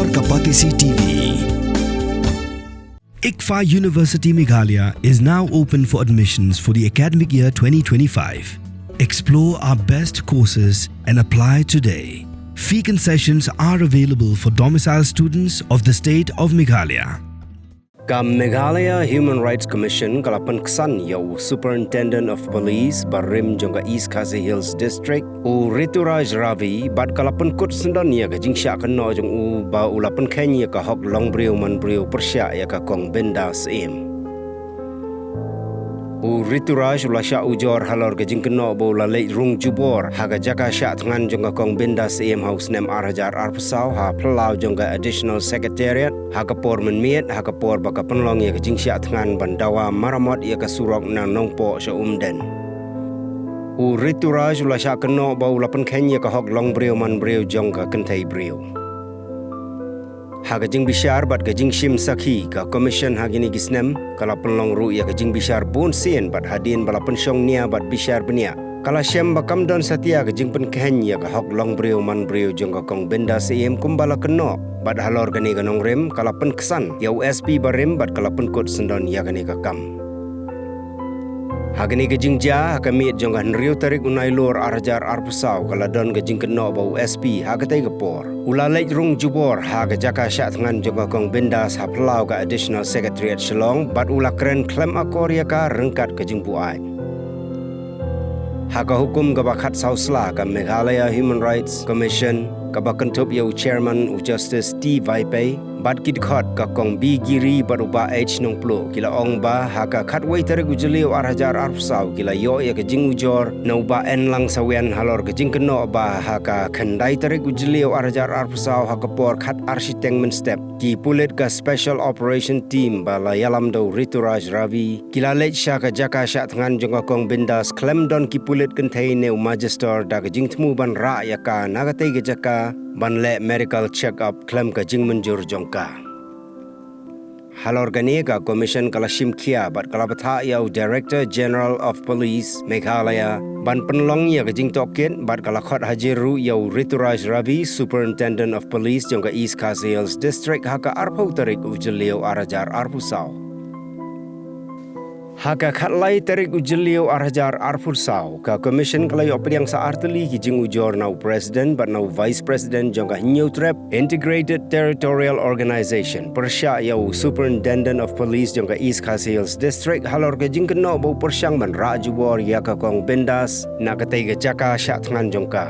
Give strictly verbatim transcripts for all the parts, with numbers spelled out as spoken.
Kapatisi T V. ICFAI University Meghalaya is now open for admissions for the academic year twenty twenty-five. Explore our best courses and apply today. Fee concessions are available for domicile students of the state of Meghalaya. Ka Meghalaya Human Rights Commission ka la pynksan ïa u Superintendent of Police barim jong ka East Khasi Hills District, u Rituraj Ravi, bad ka la pynkut syndon ïa ka jingshah kynnoh jong u ba u la pynkheiñ ïa ka hok longbriew manbriew pyrshah ïa ka Kong Bindas Syiem. U Rituraj u la shah ujor halor ka jingkynnoh ba u la leit rung jubor ha ka jaka shah thngan jong ka Kong Bindas Syiem ha u snem ar hajar arphew saw ha phyllaw jong ka Additional Secretariat ha ka por mynmiet, ha ka por ba ka pynlong ïa ka jingshah thngan ban dawa maramot ïa ka surok na Nongpoh sha Umden. U Rituraj u la shah kynnoh ba u la pynkheiñ ïa ka hok longbriew manbriew jong ka kynthei briew. Ha ka jingbishar bad ka jingshim sakhi, ka Commission ha kine ki snem ka la pynlong ruh ïa ka jingbishar bun sien, bad hadien ba la pynshong nia bad bishar bniah, ka la shem ba kam don satia ka jingpynkheiñ ïa ka hok longbriew manbriew jong ka Kong Bindas Syiem kumba la kynnoh, bad halor kane ka nongrim ka la pynksan ïa u S P barim bad ka la pynkut syndon ïa kane ka kam. Ha kane ka jingjia, ha ka miet jong ka hynriew tarik u Nailur ar hajar arphew saw, ka la don ka jingkynnoh ba u S P ha katei ka por u la leit rung jubor ha ka jaka shah thngan jong ka Kong Bindas ha phyllaw ka Additional Secretariat Shillong, bad u la kren khlem akor ïa ka ryngkat ka jingbuaid. Ha ka hukum kaba khatsaw sla, ka Meghalaya Human Rights Commission, kaba kynthup ïa u Chairman u Justice T Vaipei bad ki dkhot, ka Kong B Giri bad u Bah H Nongpluh, ki la ong ba ha ka khatwei tarik u Jylliew ar hajar arphew saw ki la ïoh ïa ka jingujor na u Bah N Langsawian halor ka jingkynnoh ba ha ka khyndai tarik u Jylliew ar hajar arphew saw ha ka por khat ar shiteng mynstep, ki pulit ka Special Operation Team ba la ïalam da u Rituraj Ravi ki la leit sha ka jaka shah thngan jong ka Kong Bindas khlem don ki pulit kynthei ne u magister da ka jingthmu ban rah ïa ka na katei ka jaka ban leh medical check-up khlem ka jingmynjur jong ka. Halor kane, ka Commission ka la shim khia bad ka la bthah ïa u Director General of Police Meghalaya ban pynlong ïa ka jingtohkit, bad ka la khot hajir ruh ïa u Rituraj Ravi, Superintendent of Police jong ka East Khasi Hills District ha ka arphew tarik u Jylliew ar hajar arphew saw. Ha ka khatlai tarik u Jylliew ar hajar arphew saw, ka Commission ka la ïoh pdiang sa artylli ki jingujor na u President bad na u Vice President jong ka Hynñiewtrep Integrated Territorial Organization pyrshah ïa u Superintendent of Police jong ka East Khasi Hills District halor ka jingkynnoh ba u pyrshang ban rah jubor ïa ka Kong Bindas na katei ka jaka shah thngan jong ka.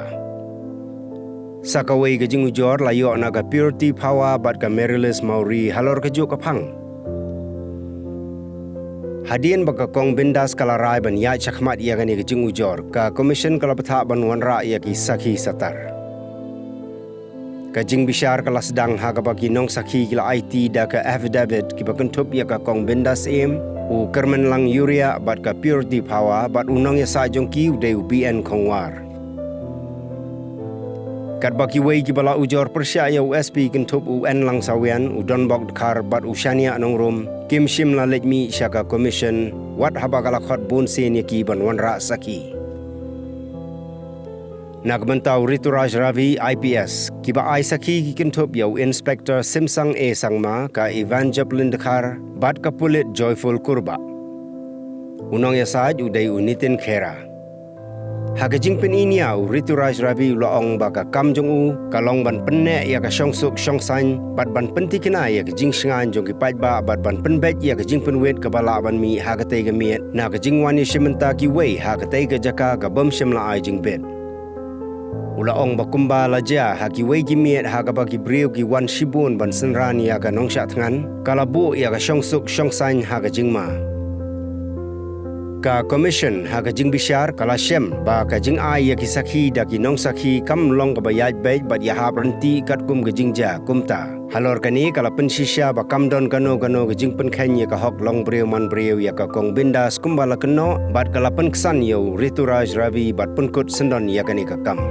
Sa kawei ka jingujor la ïoh na ka Purity Phawa bad ka Marylis Mawrie halor kajuh ka phang. Hadien ba ka Kong Bindas ka la rai ban ïaid shakhmat ïa kane ka jingujor, ka Commission ka la bthah ban wanrah ïa ki sakhi satar. Ka jingbishar ka la sdang ha kaba ki nongsakhi ki la aiti da ka affidavit kiba kynthup ïa ka Kong Bindas Syiem, u Kyrmenlang Uriah bad ka Purity Phawa, bad u nongïasaid jong ki u dei u B N Khongwar. Katba kiwei kiba la ujor pyrshah ïa u S P kynthup u N Langsawian, u Donbok Dkhar bad u Shaniah Nongrum kim shym la leit mih sha ka Commission wat haba ka la khot bun sien ïa ki ban wanrah sakhi. Na ka bynta u Rituraj Ravi, I P S, kiba ai sakhi ki kynthup ïa u Inspector Simsang A Sangma, ka Evangeline Dkhar bad ka pulit Joyful Kurbah. U nongïasaid u dei u Nitin Khera. Ha ka jingpyni nia, u Rituraj Ravi u la ong ba ka kam jong u ka long ban pynneh ïa ka shongsuk shongsaiñ bad ban pynthikna ïa ka jingshngaiñ jong ki paidbah bad ban pynbeit ïa ka jingpynwit kaba lah ban mih ha katei ka miet na ka jingwan ïashim bynta kiwei ha katei ka jaka ka bym shym la ai jingbit. U la ong ba kumba la jia ha kiwei ki miet ha kaba ki briew ki wan shibun ban synran ïa ka nongshah thngan, ka la buh ïa ka shongsuk shongsaiñ ha ka jingma. Ka Commission ha ka jingbishar ka la shem ba ka jingai ïa ki sakhi da ki nongsakhi kam long kaba ïaid beit bad ïahap ryntih katkum ka jingjia, kumta halor kane ka la pynshisha ba kam don kano kano ka jingpynkheiñ ïa ka hok longbriew manbriew ïa ka Kong Bindas kumba la kynnoh, bad ka la pynksan ïa u Rituraj Ravi bad pynkut syndon ïa kane ka kam.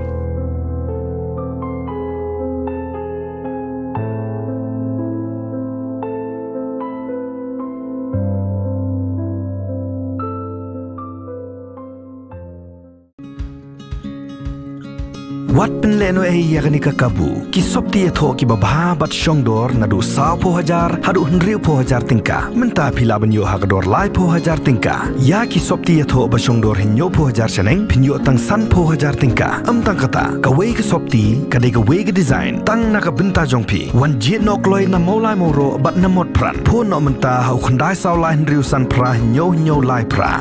Wat pynlehnohei ïa kane ka kabu. Ki sopti ïathoh kiba bha bad shongdor naduh sawphew hajar haduh hynriewphew hajar tyngka. Mynta phi lah ban ïoh ha ka dor laiphew hajar tyngka. Ïa ki sopti ïathoh ba shongdor hynñiewphew hajar shaneng phin ïoh tang sanphew hajar tyngka. Ym tang kata, kawei ka sopti ka dei kawei ka design tang na ka bynta jong phi. Wan jied noh kloi na Mawlai Mawroh bad na Motphran. Phone noh mynta ha u khyndai saw lai hynriew san phra hynñiew hynñiew lai phra.